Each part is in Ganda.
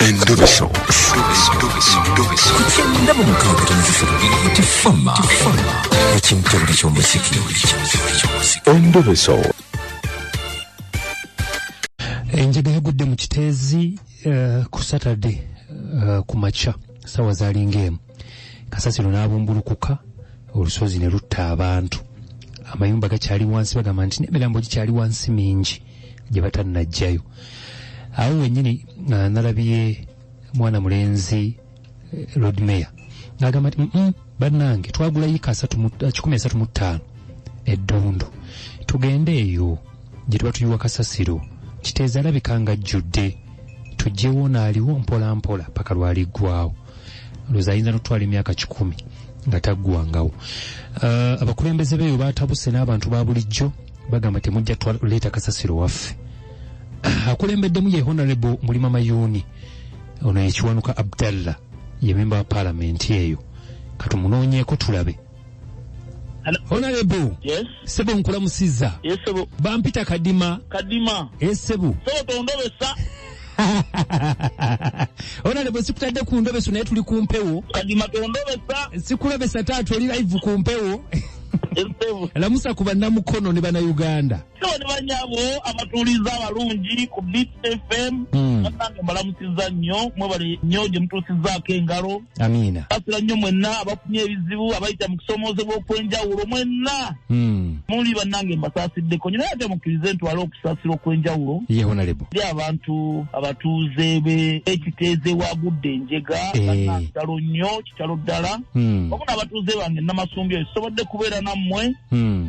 Endobeso. Ku 96.3 Tifama ekimtebule ky'omuziki. Endobeso. Enjaga yagudde mu Kiteezi ku Saturday ku makya, sawa zalinga 1. Kasasiro n'abumbulukuka, olusozi ne lutta abantu. Amayumba gakyali wansi, bagamba nti n'emirambo gikyali wansi mingi gye batannajjayo. Awo wennyini nalabye mwana mulenzi Lord Mayor n'agamba nti bannange twagula yiika 135 eddundu, tugende eyo gye tuba tuyiwa kasasiro. Kiteezi alabika nga ajjudde, tugyewo n'aliwo mpola mpola paka lwaliggwawo. Ndowooza ayinza n'okutwala emyaka 100 nga taggwangawo. Abakulembeze beeyo batabuse n'abantu ba bulijjo, bagamba temujja leeta kasasiro waffe. Akulembeddemu ye Honorable Mulima Mayuuni, ono ye Kiwanuka Abdallah, ye memba wa paalamenti eyo. Katumunoonyeeko tulabe. Honorable. Yes. Sebo nkulamusizza. Yes, sebo. Bampita Kadima. Kadima. Sebo. Sebo tondobesa. Honorable, sikutadde ku ndobeso naye tuli ku mpewo. Kadima tondobesa. Sikulobesa taata, oli live ku mpewo. Sebo. Lamusa ku bannamukono ne bannayuganda. Sebo ne banyabo abatuuliza abalungi ku Beat FM. Bannange mbalamusizza nnyo, mwebale nnyo gye mutuusizzaako engalo. Amiina. Basira nnyo mwenna abafunye ebizibu, abayita mu kusomoozebwa okw'enjawulo mwenna. Muli bannange mbasaasiddeko nnyo, naye ate mukkirize ntwale okusaasira okw'enjawulo. Ye Honorable. Eri abantu abatuuze be Ekiteezi ewagudde enjega. Bannange kitalo nnyo, kitalo ddala. Wamu n'abatuuze bange Namasumbi eyo sisobodde kubeera nammwe.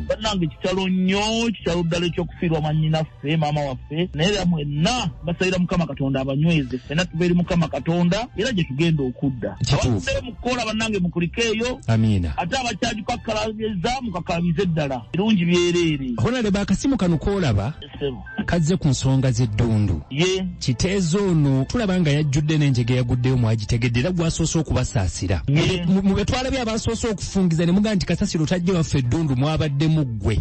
Bannange kitalo nnyo, kitalo ddala ekyokufiirwa mwannyinaffe, maama waffe. Naye era mwenna mbasabira Mukama Katonda abanyweze, ffenna tuve eri Mukama Katonda era gye tugenda okudda. Abadde mu kukola bannange mukulike eyo. Amiina. Ate abakyagikakkalabiriza mukakalabize ddala, birungi byereere. Honorable, akasimu kano k'olaba kazze ku nsonga z'eddundu. Ye. Kiteezi ono tulaba nga yajjudde n'enjega eyaguddeyo mwagitegedde, era gwasoose okubasaasira. Mu be twalabye abasoose okufungiza ne mugamba nti kasasiro tajja waffe eddundu, mwabaddemu ggwe.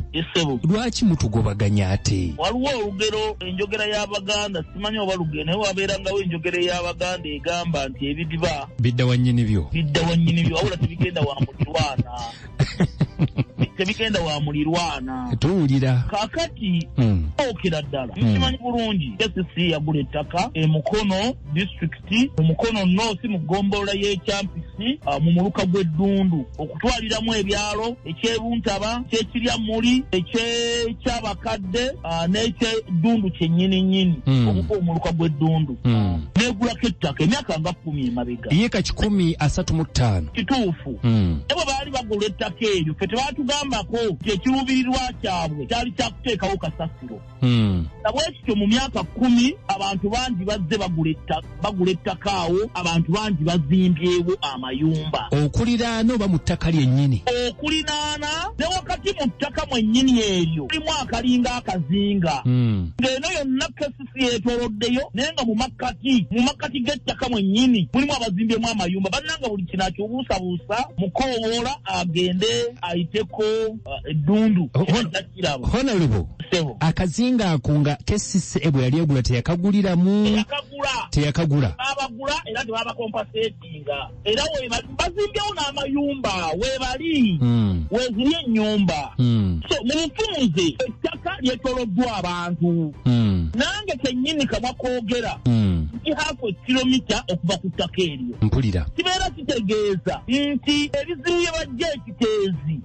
Lwaki mutugobaganya ate? Waliwo olugero, enjogera y'Abaganda, simanyi oba lugero, naye wabeerangawo enjogera ey'Abaganda egamba nti ebidiba bidda wa nnyini byo. Bidda wa nnyini byo, wabula tebigenda wa mulirwana. Tebigenda wa mulirwana. Tuwulira. Kaakati okera ddala. Nkimanyi bulungi KCC yagula ettaka e Mukono disitulikiti, mu Mukono North, mu ggombolola y'Ekyampisi, mu muluka gw'Eddundu, okutwaliramu ebyalo eky'Ebuntaba, eky'Ekiryamuli, eky'Ekyabakadde, n'eky'Eddundu kyennyini nnyini, okuva omuluka gw'Eddundu. Neegulako ettaka emyaka nga 10 emabega. Yiika 135. Kituufu. Naye bwe baali bagula ettaka eryo, ffe tebaatugambako nti ekiruubirirwa kyabwe kyali kya kuteekawo kasasiro. Na bwe kityo mu myaka 10 abantu bangi bazze bagula ettaka awo, abantu bangi bazimbyewo amayumba. Okuliraana oba mu ttaka lyennyini? Okuliraana ne wakati mu ttaka mwennyini eryo mulimu akalinga akazinga. Ng'eno yonna KCC yeetooloddeyo, naye nga mu makkati g'ettaka mwennyini mulimu abazimbyemu amayumba. Bannanga buli kino akibuusabuusa mukoowoola agende ayiteko eddundu. Honorable, akazinga ako nga KCC bwe yali egula teyakaguliramu? Teyakagula. Babagula era tebabakompasetinga. Era bazimbyewo n'amayumba webali, weziri ennyumba. So mu bufunze ettaka lyetooloddwa abantu. Nange kennyini kamwa koogera nti half a kilomita okuva ku ttaka eryo. Mpulira. Kibeera kitegeeza nti ebizibu bye bajja Ekiteezi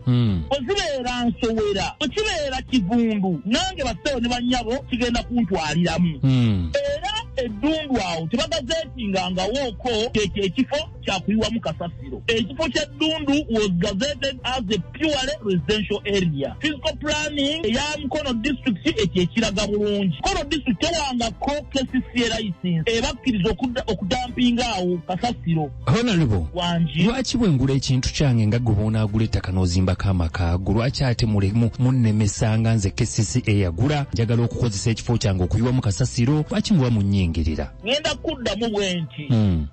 bwe zibeera nsowera, bwe kibeera kivundu, nange bassebo ne bannyabo kigenda kuntwaliramu. Era eddundu awo tebagazeetingangawooko kyekyo ekifo kyakuyiwamu kasasiro. Ekifo ky'eddundu was gazetted as a purely residential area. Physical planning eya Mukono district ekyo ekiraga bulungi. Mukono district tewangako KCCA license ebakkiriza okudampinga awo kasasiro. Honorable, Wangi. Lwaki bwe ngula ekintu kyange nga gwe bw'onaagula ettaka n'ozimbako amaka go, lwaki ate munnemesanga nze KCCA yagula, njagala okukozesa ekifo kyange okuyiwamu kasasiro, lwaki muba munnyingirira? Ngenda kuddamu bwe nti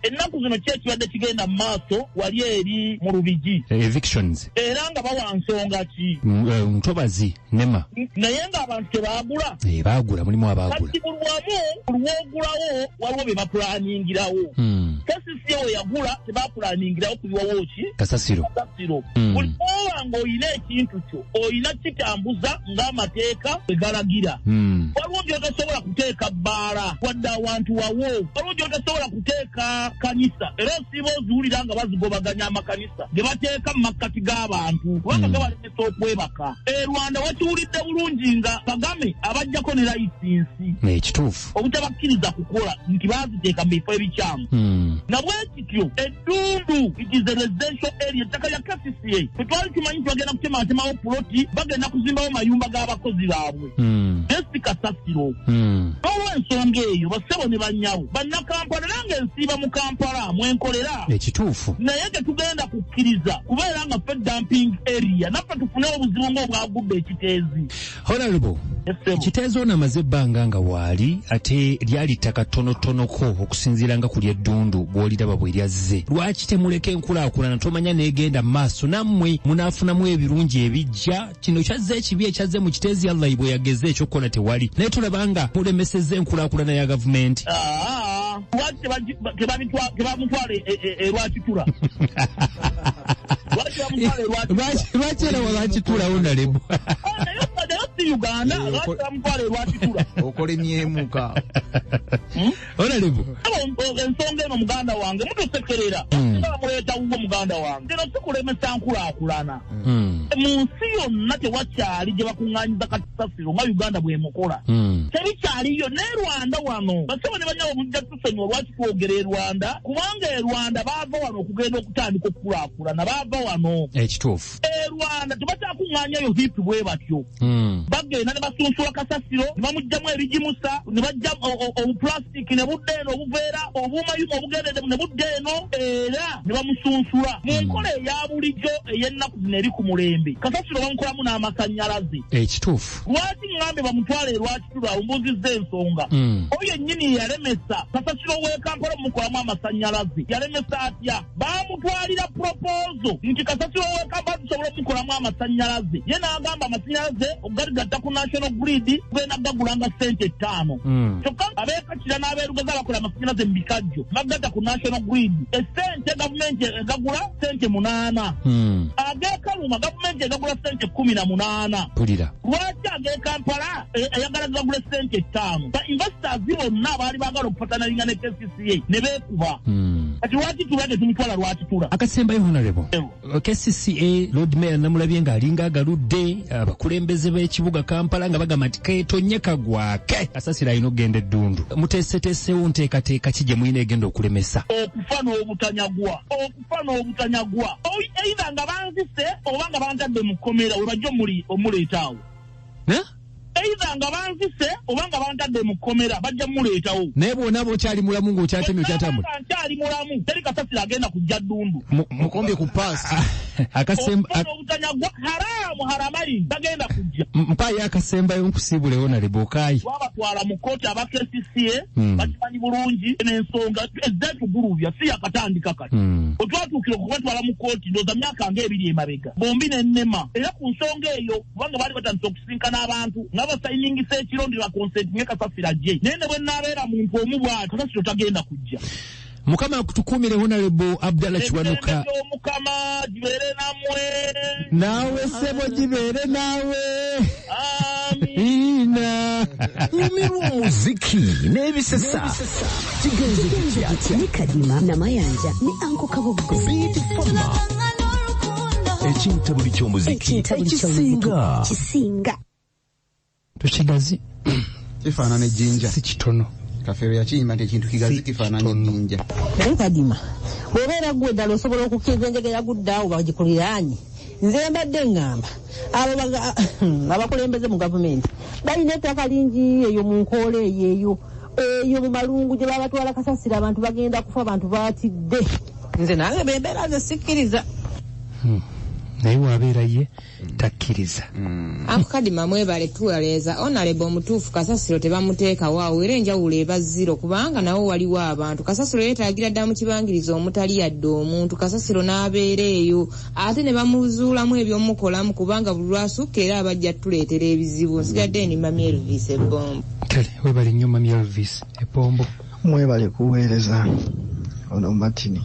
ennaku zino ki ekibadde kigenda ebigenda mu maaso wali eri mu Lubigi. Evictions. Era nga bawa nsonga ki? Ntobazi nema. Naye ng'abantu tebaagula. Baagula, mulimu abaagula. Kati buli wamu lw'ogulawo waliwo bye bapulaningirawo. KCCA we yagula tebapulaningirawo kuyiwawo ki? Kasasiro. Kasasiro. Buli oba ng'olina ekintu kyo olina kitambuza ng'amateeka bwe galagira. Waliwo gy'otasobola kuteeka bbaala wadde awantu wawo, waliwo gy'otasobola kuteeka kanisa, era osiiba oziwulira nga bazigobaganya amakanisa ge bateeka mu makkati g'abantu kubanga gabalemesa okwebaka. E Rwanda wakiwulidde bulungi nga Kagame abajjako ne layisinsi ekituufu obutabakkiriza kukola nti baaziteeka mu bifo ebikyamu. Na bwe kityo eddundu, it is a residential area, ettaka lya KCCA tetwali tumanyi nti bagenda kutematemawo puloti, bagenda kuzimbawo mayumba g'abakozi baabwe, naye si kasasiro. N'olw'ensonga eyo bassebo ne bannyabo bannakampala, nange nsiiba mu Kampala mwenkolera ekituufu, naye tetugenda kukkiriza kubeera nga ffe dumping area, naffe tufune obuzibu ng'obwagudde ekiteezi. Honorable, Kiteezi ono amaze ebbanga nga waali, ate lyali ttaka ttonotonoko okusinziira nga ku ly'eddundu bw'oliraba bwe lyazze. Lwaki temuleka enkulaakulana tomanya n'egenda mu maaso, nammwe munaafunamu ebirungi ebijja? Kino kyazze ekibi ekyazze mu Kiteezi, Allah bwe yageze ekyokukola tewali, naye tulaba nga mulemesezza enkulaakulana ya gavumenti. Lwaki tebamutwala e Rwakitura? Lwaki bamutwala e Rwakitura? Lwaki era Rwakitura Honorable? Naye si Uganda, lwaki bamutwala e Rwakitura? Okolemyemuka. Honorable, ensonga eno muganda wange mutusekerera, bamuleeta wuwo muganda wange. Kino si kulemesa nkulaakulana. Mu nsi yonna tewakyali gye bakuŋŋaanyiza kasasiro nga Uganda bw'emukola. Tebikyaliyo ne Rwanda wano. Bassebo ne bannyabo mujja tusonyiwa lwaki twogera e Rwanda, kubanga e Rwanda baava wano okugenda okutandika okukulaakulana, baava wano. Ekituufu. E Rwanda tebakyakuŋŋaanyayo hipi bwe batyo. Bagenda ne basunsula kasasiro, ne bamuggyamu ebigimusa, ne baggya obupulasitiki ne budda eno, obuveera, obumayuma obugendedde ne budda eno, era ne bamusunsula. Mu nkola eya bulijjo ey'ennaku zino eri ku mulembe, kasasiro bamukolamu n'amasannyalaze. Ekituufu. Lwaki ŋŋambe bamutwale e Rwakitura? Mbuuzizza ensonga. Oyo yennyini yalemesa kasasiro w'e Kampala mukolamu amasannyalaze. Yalemesa atya? Baamutwalira proposal nti kasasiro w'e Kampala tusobola omukolamu amasannyalaze. Ye n'agamba amasannyalaze okugaligatta ku national grid tugenda gagulanga ssente 5. Kyokka ab'e n'abeerugeza bakola amasannyalaze mu bikajjo bagatta ku national grid, essente gavumenti egagula ssente 8. Ag'e Kaluma gavumenti egagula ssente 18. Mpulira. Lwaki ag'e Kampala eyagala gagula ssente 5? Ba investors bonna abaali baagala okupatanalinga ne KCCA ne beekuba. Kati lwaki tula tetumutwala Rwakitura? Akasembayo Honorable, KCCA Lord Mayor namulabye ng'alinga agaludde abakulembeze b'ekibuga Kampala nga bagamba nti keetonye kagwake, kasasiro alina okugenda eddundu. Muteeseteesewo nteekateeka ki gye mulina egenda okulemesa? Okufa n'obutanyagwa, okufa n'obutanyagwa. Either nga banzise oba nga bantadde mu kkomera we bajja omuleeta awo. Either nga banzise oba nga bantadde mu kkomera bajja muleetawo. Naye bw'onaaba okyali mulamu ng'okyatemye okyatambula. Nkyali mulamu, teri kasasiro agenda kujja ddundu. Mukombye ku paasi. Okufa n'obutanyagwa haramu haramaini bagenda kujja. Mpaayo akasembayo nkusiibule Honorable Okayi. Twabatwala mu kkooti aba KCCA bakimanyi bulungi n'ensonga ezzetugulubya si yakatandika kati. Otwatuukira okubatwala mu kkooti ndowooza myaka ng'ebiri emabega bombi n'ennema, era ku nsonga eyo kubanga baali batandise okusinkana abantu nga basayiningisa ekiro nti bakonsentinge kasasiro ajje, naye ne bwe nnaabeera muntu omu bw'ati kasasiro tagenda kujja. Mukama akutukuumire Honorable Abdallah Kiwanuka. Omukama gibeere nammwe. Naawe ssebo gibeere naawe. Amiina. Nyumirwa omuziki n'ebisesa. Kigenze kitya? Ne Kadima Namayanja ne Anko Kabogo. Beat Fama. Ekintabuli ky'omuziki ekisinga. Kisinga. Tukigazi. Kifaanana ejjinja. Si kitono. Kafeero yakiyimba nti ekintu kigazi kifaanana ejjinja. Naye Kadima, bw'obeera ggwe ddala osobola okukkiriza enjega yagudde awo bagikuliraanye. Nze mbadde ŋŋamba abo abakulembeze mu gavumenti balina ettaka lingi eyo mu nkoola eyo eyo mu malungu gye babatwala kasasiro, abantu bagenda kufa, abantu baatidde. Nze nange bembeera nze sikkiriza. Naye wabeera ye takkiriza. Uncle Kadima, mwebale tuwaleeza. Honorable omutuufu, kasasiro tebamuteekawo awo, era enjawulo eba zero, kubanga nawo waliwo abantu. Kasasiro yeetaagira ddala mu kibangiriza omutali yadde omuntu, kasasiro n'abeera eyo, ate ne bamuzuulamu ebyomukolamu, kubanga buli lwasukka era abajja tuleetera ebizibu. Nsigadde ndi Mami Elvis Ebombo. Kale, webale nnyo Mami Elvis Ebombo. Mwebale kuweereza. Ono Martini,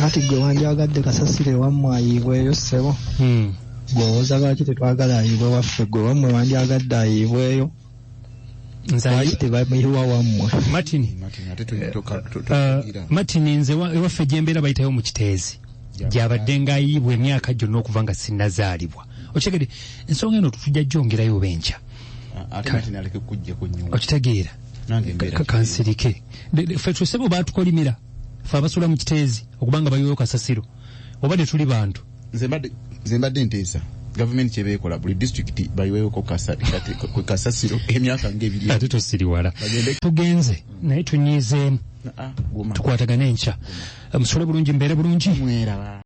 kati gwe wandyagadde kasasiro ewammwe ayiibweyo, ssebo? Gw'owoza lwaki tetwagala ayiibwe waffe, gwe wammwe wandyagadde ayiibweyo? Nze Lwaki tebamuyiwa wammwe? Martin. Martin, ate Martin, nze ewaffe gyembeera bayitayo mu Kiteezi, gyabadde ng'ayiibwa emyaka gyonna okuva nga sinnazaalibwa. Okitegedde? Ensonga eno tujja gyongerayo oba enkya. Ate Martin aleke kujja ku nyumba. Okitegeera? Nange mbeera Kansirike. Ffe tusebo baatukolimira ffe abasula mu Kiteezi okubanga bayiweyo kasasiro, oba tetuli bantu? Nze mbadde nteesa gavumenti kyebeekola, buli disitulikiti bayiweyoko kasasiro emyaka ng'ebiri. Ate tosiriwala. Bagende. Tugenze naye tunyiizeemu. Ah, guma. Tukwatagane enkya. Musule bulungi, mbeere bulungi. Mweraba.